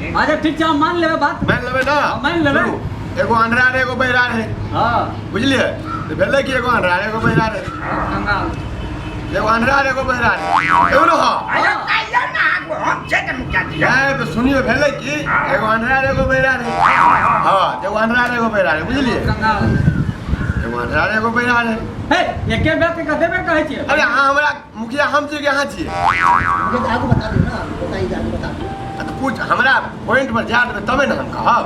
अच्छा ठीक छै, हम मान लेबै बात। मान लेबै ना? हाँ, मान लेबै। सुनू, एगो अन्हरा रहे, एगो बहिरा रहे। बुझलियै? तऽ भेलै कि एगो अन्हरा रहे, एगो बहिरा रहे। कंगाल। एगो अन्हरा रहे, एगो बहिरा रहे, एगो ने। हाँ। अरे कहियो ना आगू हम छै ने मुखिया जी। नहीं तो सुनियो, भेलै कि एगो अन्हरा रहे, एगो बहिरा रहे। हाँ, एगो अन्हरा रहे, एगो बहिरा रहे, बुझलियै? कंगाल। एगो अन्हरा रहे, एगो बहिरा रहे। हे, एके बेर के कते बेर कहै छियै? अरे अहाँ हमरा मुखिया हम छियै कि अहाँ छियै? मुझे तो आगू बता दियौ ने, बताइए, आगू बता दियौ। आ तऽ कुछ हमरा पॉइंट पर जा देबै तबे ने हम कहब।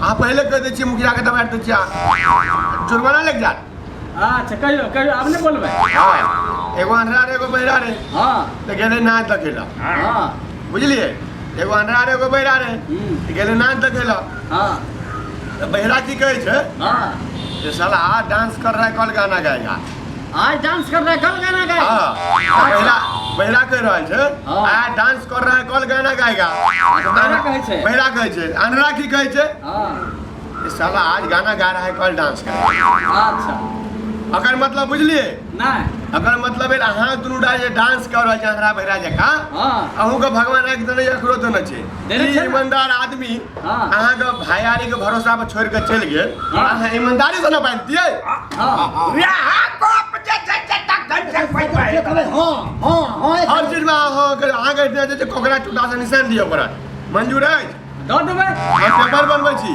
अहाँ पहिले कहि दै छियै मुखियाके, दबा दै छियै अहाँ। जुर्माना लागि जायत। अच्छा कहियो, कहियो, आब नहि बोलबै। हाँ, एगो अन्हरा रहे, एगो बहिरा रहे। तऽ गेलै नाच देखै लए। बुझलियै? एगो अन्हरा रहे, एगो बहिरा रहे। तऽ गेलै नाच देखै लए। तऽ बहिरा की कहै छै जे साला आज डांस कर रहा है, कल गाना गाएगा। आज डांस कर रहा है, कल गाना गाएगा। हाँ, तऽ बहिरा, बहिरा कहि रहल छै, आज डांस कर रहा है, कल गाना गाएगा। बहिरा कहै छै। बहिरा कहै छै। अन्हरा की कहै छै? जे साला आज गाना गा रहा है, कल डांस करेगा। अकर मतलब बुझलियै? नहि। अकर मतलब भेल अहाँ दुनू टा जे डांस कऽ रहल छी अन्हरा बहिरा जकाँ, अहूँके भगवान आँखि देने छै, एकरो देने छै। देने ई छै ने? ईमानदार आदमी अहाँके भाइयारी के भरोसा पर छोड़ि कऽ चलि गेल। अहाँ ईमानदारी से ने बाजतियै। वएह गप जे छै से तखन से से कहबै हाँ हाँ हाँ। हर चीजमे अहाँ, अहाँके इतना जे छै कोकरा टूटा से निशान दिअ पड़त। मंजूर अछि? दऽ देबै। हम पेपर बनबै छी।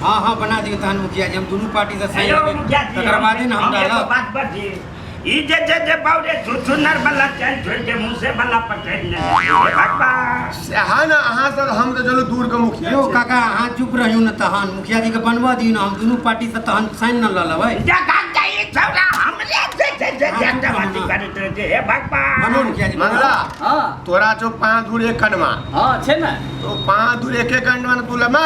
हाँ हाँ, बना दियौ तहन मुखिया जी, हम दुनू पार्टी से साइन हेलो लेबै, मुखिया जी, तकर बादे ने हम हम एगो डालब। बात बजी, ई जे जे जे बाउरे छुछुनर वाला चैन छोड़ के मुँह से वाला पकड़ ले, हे भगवान। सएह ने, अहाँ सब, हम तऽ चलू दूर के मुखिया यौ छी। काका, अहाँ चुप रहियौ ने, तहन मुखिया जी के बनबऽ दियौ ने, हम दुनू पार्टी से तहन साइन न लऽ लेबै। जगह के ई छौड़ा हमरे जे जे जे जे अथी करैत रहै छै, हे भगवान। बनू मुखिया जी, बनू। मंगला। तोरा छौ 5 धूर 1 कनमा। हाँ, छै ने। तो 5 धूर 1 कनमा ने तू लेमा।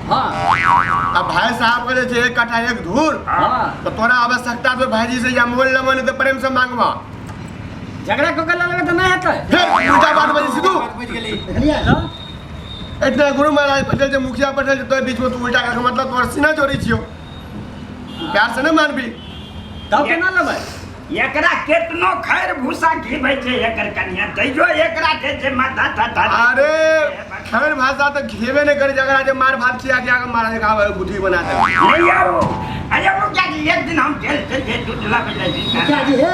आ भाई साहब के जे छै 1 कट्ठा 1 धूर। तो तोरा आवश्यकता तो भाईजी से या मोल लेबो, नहीं तो प्रेम से मांगबा। झगड़ा कऽ के लऽ लेबै तऽ नहि हेतै। फिर उल्टा बात बजै सिधू। बात बजि गेलै। देखलियै? तऽ इतना गुरु महाराज पटेल जे मुखिया पटेल जे तोरे बीच में तू उल्टा के मतलब तोर सीना जोड़ी छियो, तू प्यार से नहीं मानबी। तब केना लेबै? एकरा केतनो खैर भूसा घीबै छै एकर कनिया, तैयो एकरा जे छै माथा ठाठा। अरे खैर भाषा तऽ खेबे नहि करै छै, एकरा जे मार भात खिया खिया के मारा जे बुद्धि बना दे। नहीं यौ, अरे मुखिया जी, एक दिन हम गेल छलियै दूध लाबै लए। मुखिया जी, हे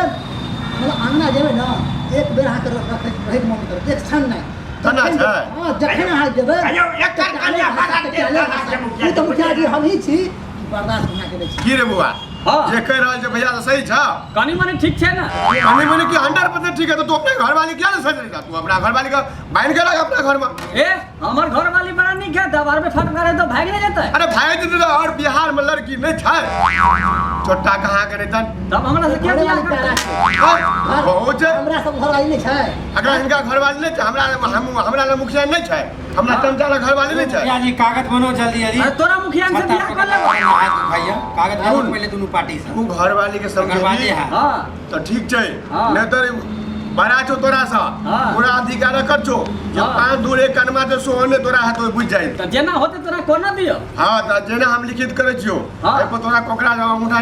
मतलब अंगना जेबै ने, एक बेर अहाँके रहैके मन करत, एक क्षण नहि। तना छै। हाँ, जखन अहाँ जेबै, अयौ, एकर तऽ कनिया भाषा, बड़ा तऽ तेज चाले भाषा भाषा। छै मुखिया ई तऽ जी। मुखिया जी, हमही छी बर्दाश्त बना के दै छी। की रे बौआ? जे कहि रहल छै भैया से सही छ? कनी मनी ठीक छै ने। कनी मनी की? 100% ठीक है। तो तू अपने घर वाली क्या नहीं सच? तू अपना घर वाली का बांध के रख अपना घर में। ए, हमर घर वाली बड़ा नीक है, दबार में फटका रहे तो भागि नहि जेतै। अरे भाई जेतै तऽ और बिहार में लड़की नहीं छै छोटा कहाँ के नहीं तन। तब हमरा से के घरे बियाह वाली करतै? प्यारा छै। हाँ, बहुत छै। हमरा सब घर वाली नहि छै। अगर हिनका घरवाली नहीं छै, हमरा हम हमरा लग मुखिया नहीं छै, हमरा चमचा लग घरवाली नहीं छै। मुखिया जी, कागज बनाओ जल्दी जल्दी। अरे तोरा मुखिया से छत्ता बियाह कर पकड़ लेबो। हाथ भैया, कागज बनाओ पहिले दुनू पार्टी से। तू घरवाली के तकर बादे समझेबी है। तऽ ठीक छै। नहि तऽ बड़ा छौ तोरा सँ, पूरा अधिकार कर छौ जे 5 दूर 1 कनमा जे सोहने तोरा हेतौ, बुझि जाइ। तऽ जेना होतै तोरा कोना दियौ। हाँ, तऽ जेना हम लिखित करै छियौ, एहि पर तोरा कोकरा अंगूठा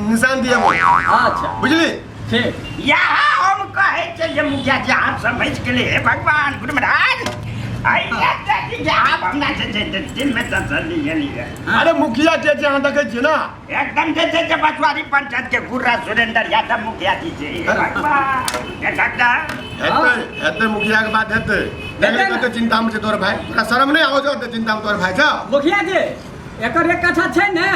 निशान दिएबो। अच्छा। बुझली? ठीक। इएह हम कहै छियै जे मुखिया जी, अहाँ समझि गेलियै। हे भगवान, गुरु महाराज, आइ जे आब हमरा जे छै से दिलमे तसल्ली एलियै। अरे मुखिया के छै अहाँ देखै छियै ने? एकदम जे छै से बसवारी पंचायत के गुर्रा सुरेंद्र यादव मुखिया जी छै। हे भगवान, हे डॉक्टर। हेतै, हेतै, मुखिया के बात हेतै। हेतै ने? कते चिंता में छै तोहर भाई, तोरा शरम नहि आबै छौ? एते चिंता में तोहर भाई छौ। मुखिया जी, एकर 1 कट्ठा छै ने?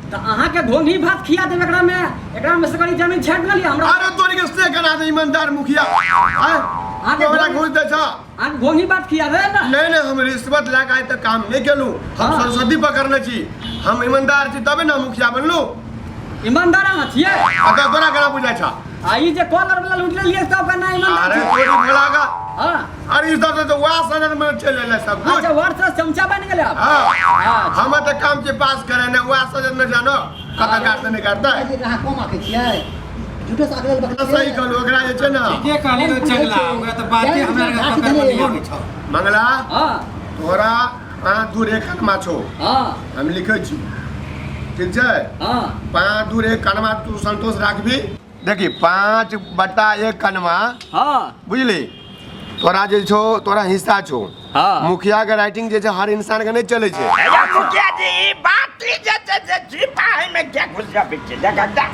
तऽ अहाँके घोंघी भात खिया देब एकरा में, एकरा में से कनी जमीन छाँटि लेलियै हमरा। अरे तोरी के से करा दे ईमानदार मुखिया, आँय? अहाँके तू हमरा घोंघी घूस दै छौ? अहाँके घोंघी भात खिया दे ने। नहीं नहीं, हम रिश्वत लए के आइ तक काम नहीं केलहुँ। हम सरस्वती पकड़ने छी, हम ईमानदार छी तबे ने मुखिया बनलहुँ। ईमानदार अहाँ छियै? आ तऽ तोरा केना बुझाइ छौ? आ ई जे कॉलर वाला लूट लेलियै सब केना ईमानदार अरे छियै? तोरी भोला का। अरे ई सब तऽ वएह सदन में चलि एलै सब कुछ। अच्छा, वर्ष से चमचा बनि गेलै आब। हाँ। हम तऽ काम के पास करे ने वएह सदन में जानो कतऽ काटते नहि काटते। मुखिया जी, अहाँ कम आँकै छियै? झूठे से आँकि लेल सही कहलहुँ, ओकरा जे छै ने। ठीके कहली तो चंगला, ओकरा तऽ बाते हमरा आरके पकड़ मे नहि आबै छौ। मंगला, तोरा 5 दूर 1 कनमा छौ। हम लिखै छी, ठीक छै? 5 दूर 1 कनमा, तू संतोष राखबी। देखी, 5 बटा 1 कनमा। बुझली? तोरा जे छौ तोरा हिस्सा छौ। हाँ। मुखिया के राइटिंग जे छै हर इंसान के नहीं चले छै। अरे मुखिया जी ई बात ई जे छै जे जीपा है में क्या घुस जाबै छै देखा।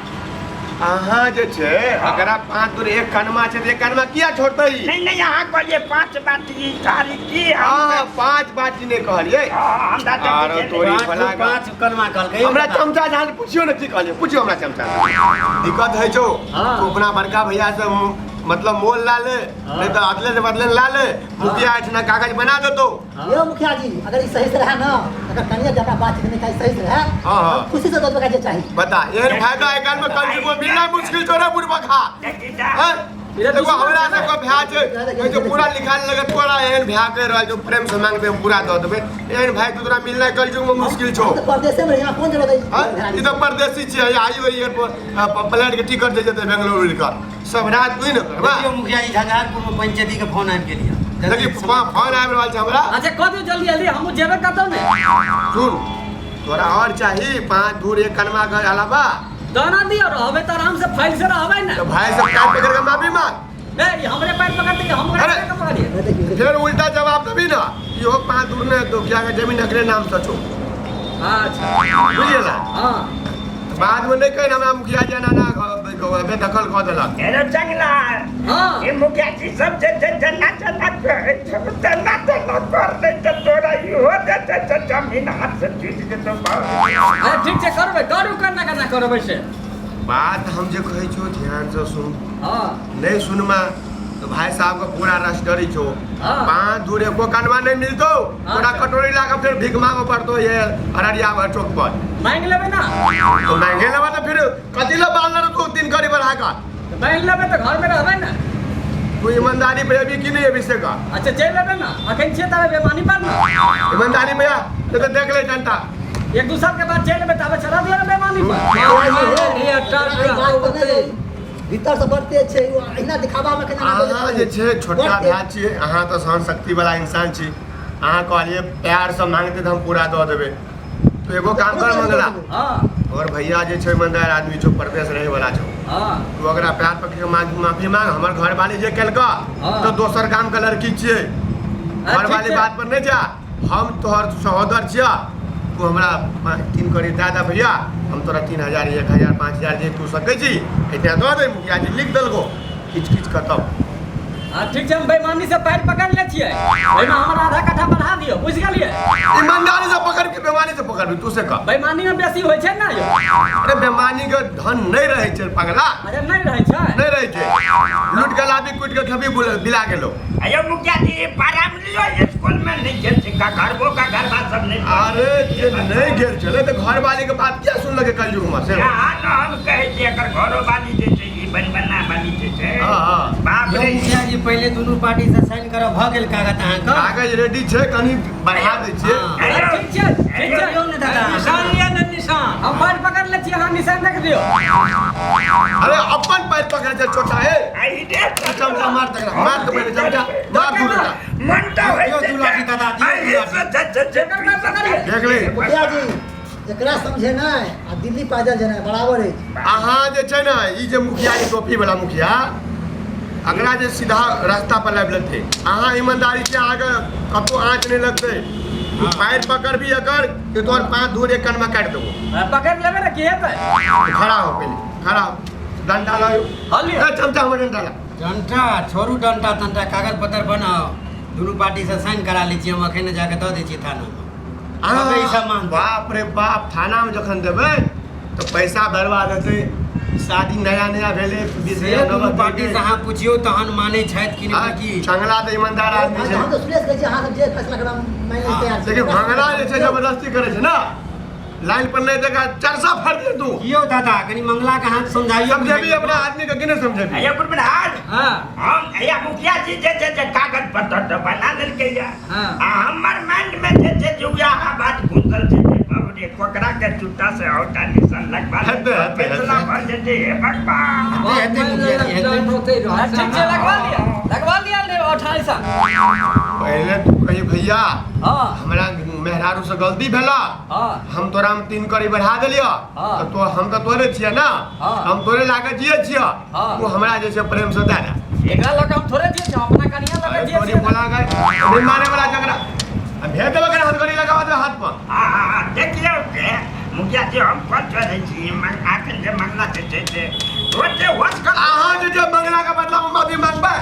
अहाँ जे छै अगरा 5 दूर एक कनमा छै एक कनमा किया छोड़तै? नहीं नहीं अहाँ कहलिए 5 बाटी थारी की। हां 5 बाटी नहीं कहलिए। हां हमरा आरो तोरी भला 5 कनमा कहलकै। हमरा चमचा जान पूछियो ने की कहलिए, पूछियो हमरा चमचा। दिक्कत है छौ तू अपना बड़का भैया से मतलब मोल ला ले, नहीं तो अदले से बदले ला ले, मुखिया एठना कागज बना देतो। यो मुखिया जी अगर ई सही से रहा ना, अगर कनिया जकरा बात नहीं खाई सही से रहा, हां हां खुशी से दबका जे चाहिए। बता एहन फायदा एक में कल को मिलना मुश्किल छोरा बुढ़वा खा। हां देखो हमरा सब के भ्या छै जो पूरा लिखा लगे तोरा एहन भ्या कर रहल जो प्रेम से मांगबे हम पूरा दऽ देबे, एहन भाई तो तोरा मिलना कल युग में मुश्किल छौ। तो परदेश में यहाँ कोन जरूरत है? ई तो परदेसी छै, आइयो एयरपोर्ट प्लेन के टिकट दे जेतै बेंगलुरु के सब रात तू ने करबा। देखियो मुखिया जी झंझारपुर में पंचायती के फोन आबि गेल। देखी फोन आबि रहल छै हमरा। अच्छा कह दियो जल्दी जल्दी हमहूँ जेबे कतौ ने। सुन तोरा और चाही 5 दूर 1 कनमा के अलावा दाना दियो रहबे त आराम से फाइल से रहबे ना। तो भाई सब काट पकड़ के माफी मांग। नहीं हमरे पैर पकड़ के हम अरे पकड़िए। फिर उल्टा जवाब देबी ना, इहो 5 दूर ने तो क्या के जमीन एकरे नाम से छौ। अच्छा बुझलिए ना? हां बाद में नहीं कहि हमरा मुखिया जी ना ना बेदखल कऽ देलक। एरो जंगला। हां ये मुखिया जी सब जे जे जना जना जना जना कर दे त तोरा इहो जे जे जमीन हाथ से छूट जेतौ। अरे ठीक छै करबै, करू करना करना करबै से बात हम जे कहै छौ ध्यान से सुन। हां नहीं सुनमा तो भाई साहब का पूरा रस डरी छो। 5 दूर एको कनवा नहीं मिलतो, तोरा कटोरी ला के फिर भीख मांगे पड़तो ये अररिया चौक पर। मांग लेबे ना तो मांगे लेबे तो फिर कथी ले बाल तू 3 करी बढ़ा का मांग लेबे तो घर में रहबे ना। तू ईमानदारी पे अभी की नहीं अभिषेक का? अच्छा चल लेबे ना अखन छे तारे बेमानी पर ना ईमानदारी पे तो देख ले जनता एक दो साल के बाद चल लेबे तब चला दिया ना बेमानी पर। भीतर से बढ़ते छै अहिना दिखावा में केना। अहाँ जे छै छोटका भाय छियै, अहाँ तऽ सहन शक्ति वाला इंसान छी, अहाँ कहलियै प्यार से मांगते तऽ हम पूरा दऽ देबै। तो एगो काम कर मंगला, और भैया जे छै ईमानदार आदमी छौ, परदेश रहै वाला छौ, तू अगर प्यार पकड़ के माफी मांग। हमर घर वाली जे केलका तो दोसर गाम के लड़की छियै, घर वाली बात पर नहीं जा, हम तोहर सहोदर छियै, तू हमरा 3 करी दए दे भैया, हम तोरा 3000 1000 5000 जे तू सकै छी इतना दऽ दे। मुखिया जी लिख देलको किच किच कतौ। हां ठीक छै हम बेईमानी से पैर पकड़ ले छियै, ओहिमे हमर आधा कट्ठा बढ़ा दियौ, बुझि गेलियै? ईमानदारी से पकड़ के बेईमानी से पकड़ तू से कह। बेईमानी में बेसी होइ छै ना यौ। अरे बेईमानी के धन नहीं रहै छै पगला। अरे नहीं रहै छै, नहीं रहै छै, लूट के लाबी कूट के खेबी बिला गेलो। अयो मुखिया जी पारामलियो स्कूल में नहीं गेल छै, का घरबो का घरबा सब नहीं। अरे जे नहीं गेल छलै तऽ घर वाली के बात किया सुनलकै कलयुग में से? हां न हम कहै छी एकर घरो वाली जे छै ई बनबना वाली जे छै। हां बाप रे। मुखिया जी पहिले दुनू पार्टी से साइन करब भऽ गेल कागज अहाँके? कागज रेडी छै, कनी बढ़ा दै छियै। ठीक छै ठीक छै दादा निशान लिअ ने निशान, हम पैर पकड़ लै छी, अहाँ निशान देख दियौ। अरे अपन पैर पकड़ छै छोटा हे, चमचा मार तकरा मार दे पहिले चमचा मार दू बेटा। मन तऽ होइ छै देख ले मुखिया जी एकरा समझे नहि आ दिल्ली पैदल जेनाइ बराबर अछि। अहाँ जे छै ने ई जे मुखिया जी टोपी वाला मुखिया अगला जे सीधा रास्ता पर लाबि लेतै, अहाँ ईमानदारी छै अहाँके कतौ आँच नहि लगतै। पैर पकड़बी अगर कि तोहर 5 धूर एक कनमा काटि देबो। पकड़ लेबै ने की हेतै? खड़ा हो पहिले, खड़ा हो, डंडा लाउ। चमचा हमर डंडा ला। डंडा छोड़ू, डंडा तंडा कागज पत्र बनाओ, दुनू पार्टी से साइन करा लै छियै, हम अखन जाके दऽ दै छियै थाना में। बाप रे बाप, थाना में जखन देबै तऽ पैसा बर्बाद हेतै। शादी नया नया भेलै, पार्टी से अहाँ पुछियौ तहन मानै छथि कि नहि की। चंगला तऽ ईमानदार आदमी छै। हम तऽ सुरेश कहै छी अहाँ सब जे फैसला करब मानि लै तैयार छी। लेकिन भंगला जे छै जबरदस्ती करै छै ना, लाइन पर नहीं देखा चरसा फाड़ दे तू। कियो दादा कनी मंगला के हाथ समझाइयो। समझेबी अपना आदमी के कि नहीं समझेबी? अयो गुरबराज। हां हम अया मुखिया जी जे जे कागज पत्र त बना देलकै या, आ हमर माइंड में जे जे जुआ बात घुसल छै जे बाप रे कोकरा के चुट्टा से औटा निशान लगवा फैसला भर जेते हे भगवान। हेते मुखिया जी हेते। ठीक छै लगवा लिया, लगवा लिया ले 28 साल। पहले तू कही भैया हां हमरा मेहरारू से गलती भेला, हां हम तोरा में 3 करी बढ़ा देलियो, तो तो हम तो तोरे छियै ना, हम तोरे लागे जिए छियै, तू हमरा जे छै प्रेम से दे दे। एकरा लग हम थोड़े दिए हम अपना कनिया लग दिए तोरी बोला गए नहीं मारे वाला झगड़ा आ भेज देबे कर हथकड़ी लगावा दे हाथ पर। आ देखियौ के मुखिया जी हम कल चलै छी आखन जे मंगला जे छै से ओते होश कर। अहाँ जे जे मंगला के बदला में माफी मांगबै।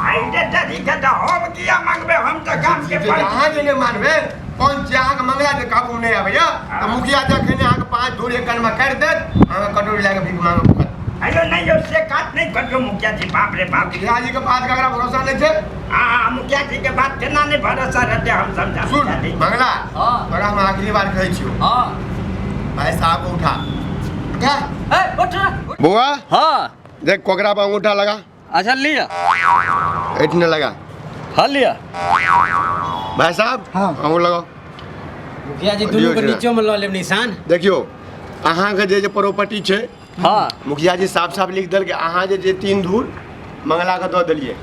आई जे तरीके तऽ हम किया मांगबै, हम तऽ गाम के जे अहाँ जे नहि मानबै पंच जे अहाँके मंगला के काबू नहि आबैया तऽ मुखिया जखन अहाँके 5 धूर एक कानमे काटि देत अहाँके कटोरी लए कऽ भीख मांगऽ पड़त। अयो नहीं यो से काट नहीं करियो मुखिया जी, बाप रे बाप। मुखिया जी के बात ककरा भरोसा नहीं छै? आ मुखिया जी के बात केना नहीं भरोसा रहते हम समझा सुन मंगला हां तोरा हम आखिरी बार कहै छियौ। हां भाई साहब को उठा उठा। ए उठ बुआ। हां देख कोकरा पर अंगूठा लगा। अच्छा लिया इतने लगा। हां लिया भाई साहब। हां अंगूठा लगाओ। मुखिया जी दुनू के नीचो में ल लेब निशान। देखियो अहाँ के जे जे प्रॉपर्टी छै। हाँ मुखिया जी साफ साफ लिख देलकै अहाँ जे जे 3 धूर मंगला के दऽ देलियै।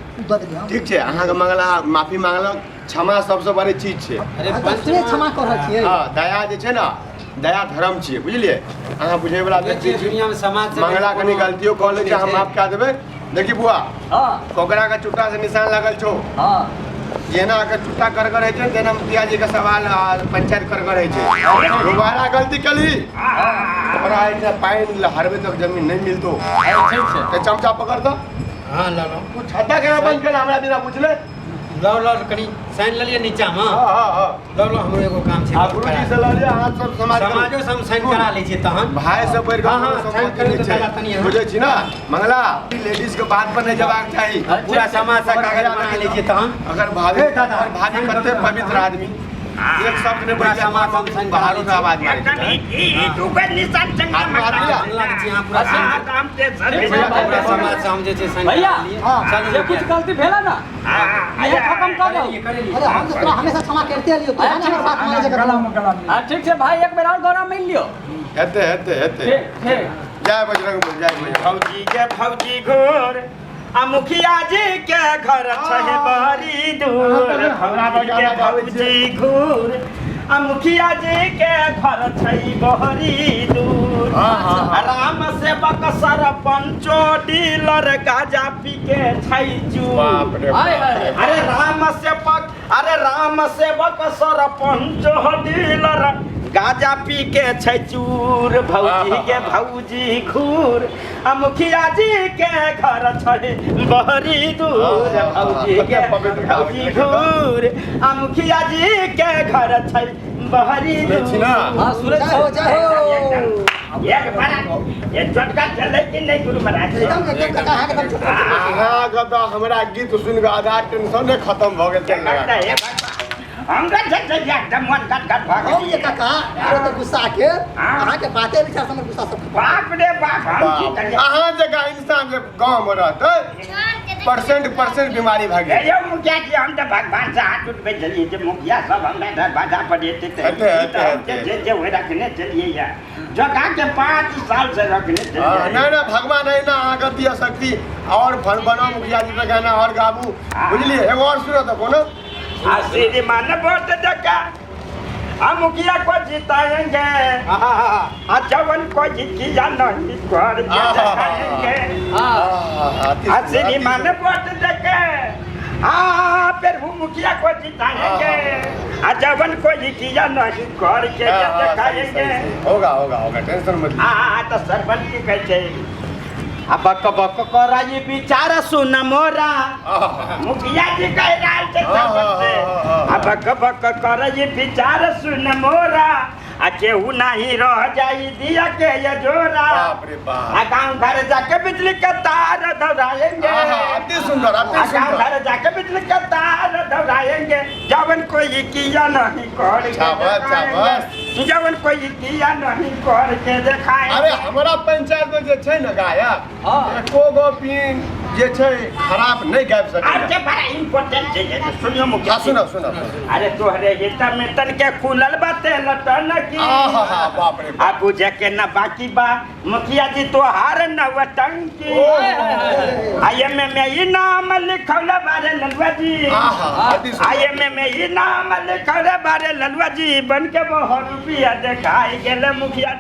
ठीक छै अहाँ के मंगला माफी मांगलक, क्षमा सबसे बड़ी चीज छै। अरे क्षमा कर रहल छियै। हाँ दया जे छै ने दया धर्म छियै बुझलियै। अहाँ बुझै वाला व्यक्ति छी। दुनिया में समाज से मंगला कनी गलतियो कऽ लै छै हम माफ कए देबै। देखी बुआ। हाँ कोकरा के चुट्टा से निशान लागल छौ। हाँ जेना के चुट्टा करगर होइ छै तेना मुखिया जी के सवाल पंचायत करगर होइ छै। दोबारा गलती कली तोरा एहिठाम पानि हरबे तक जमीन नहीं मिलतो। ठीक छै ते चमचा पकड़ दो। हां ल लो। तू छत्ता केना बंद केला हमरा बिना पूछले? लो लो कनी साइन ल लिअ नीचा में। हां हां हां लो लो हमरो एगो काम छै। आ गुरुजी से ल लिअ अहाँ सब समाज समाजो से हम साइन करा लै छियै तहन भाई सब बढ़ि हां हां साइन करू तऽ दादा तनी बुझै छी ना मंगला लेडीज के बात पर नहीं जवाब चाही। पूरा समाज से कागज बना लै छियै तहन। अगर भाभी भाभी कते पवित्र आदमी एक शब्द ने पूरा समाज हम साइन करा बाहरों से आवाज मारे ई दूगो निशान चंगा मंगला के छी हां पूरा काम से पूरा समाज से हम जे छै साइन भैया हां जे कुछ गलती भेला ना ये खत्म कर दो। अरे हम तो तोरा हमेशा क्षमा करते आलियो, तू हमरा साथ माने जे गला में गला। हां ठीक छै भाई एक बेर और गौरा मिल लियो। हेते हेते हेते ठीक ठीक जय बजरंग बली जय बजरंग। फौजी के फौजी घोर आ मुखिया जी के घर छै बड़ी दूर। फौजी के फौजी घूर आ मुखिया जी के घर छै बड़ी दूर। राम सेवक सरपंचो डीलर गाजा पी के छै चूर। अरे राम सेवक अरे राम सेवक सरपंचो डीलर गाजा पी के छै चूर। भौजी के भौजी घूर आ मुखिया जी के घर छै बड़ी दूर। भौजी के भौजी घूर आ मुखिया जी के घर छै बड़ी दूर। हां सूरज जय हो जय हो। एक बड़ा ये झटका चले कि नहीं गुरु महाराज? एकदम एकदम काका अहाँ एकदम छोटका। अहाँ के तऽ हमरा गीत सुनि कऽ आधा टेंशन खत्म भऽ गेल चल लगा। हमरा जे छै एकदम मन गट गट भऽ हम गेल। ये काका अरे तो गुस्सा के अहाँ के बाते विचार से हमर गुस्सा सब बाप रे बाप हम की करियै? अहाँ जकाँ इंसान जे गाँव में रहतै परसेंट बीमारी भऽ गेल। यौ मुखिया जी हम तऽ भगवान से हाथ उठबै छलियै जे मुखिया सब हमरा दरवाजा पर एतै तऽ जे जे होय रखने छलियै या जगह के 5 साल से रखने छलियै। नहीं नहीं भगवान है ना अहाँके दिअ शक्ति और फन बनाउ मुखिया जी पे गाना और गाबू बुझलियै। एगो और सुनऽ तऽ कोनो श्रीमान वोट देके हम मुखिया को जिताएंगे आ जवन को किया नहीं कर के दिखाएंगे। श्रीमान वोट देके आ फिर हम मुखिया को जिताएंगे आ जवन को किया नहीं कर के दिखाएंगे। होगा होगा होगा टेंशन मत लीजिए। आ तो सरपंच की कहै छै आ बक बक कराई विचार सुन मोरा। मुखिया जी कह रहल छै सरपंच से आ बक बक कराई विचार सुन मोरा आ केहू नहीं रह जाई दिया के ये जोरा। बाप रे बाप। आ गांव घर जाके बिजली के तार दौड़ाएंगे। अति सुंदर अति सुंदर। गांव घर जाके बिजली के तार दौड़ाएंगे जवन कोई किया नहीं कर के दिखाएंगे। जवन कोई किया नहीं कर के दिखाएंगे। अरे हमरा पंचायत में जे छै ने गायक एको गो पीन जे छै खराब नहीं गाबि सकै। अरे बड़ा इम्पोर्टेंट छै जे सुनियो मुखिया। सुनो सुनो। अरे तोहरे हिता में तन के खुलल बाते लटन की। आहा बाप रे। आ बुझे के न बाकी बा मुखिया जी तोहार नवटंकी। I am में इनाम लिखौले बारे ललुआ जी। I am में इनाम लिखौले बारे ललुआ जी बन के बहुत रुपया देखाई गेल मुखिया जी।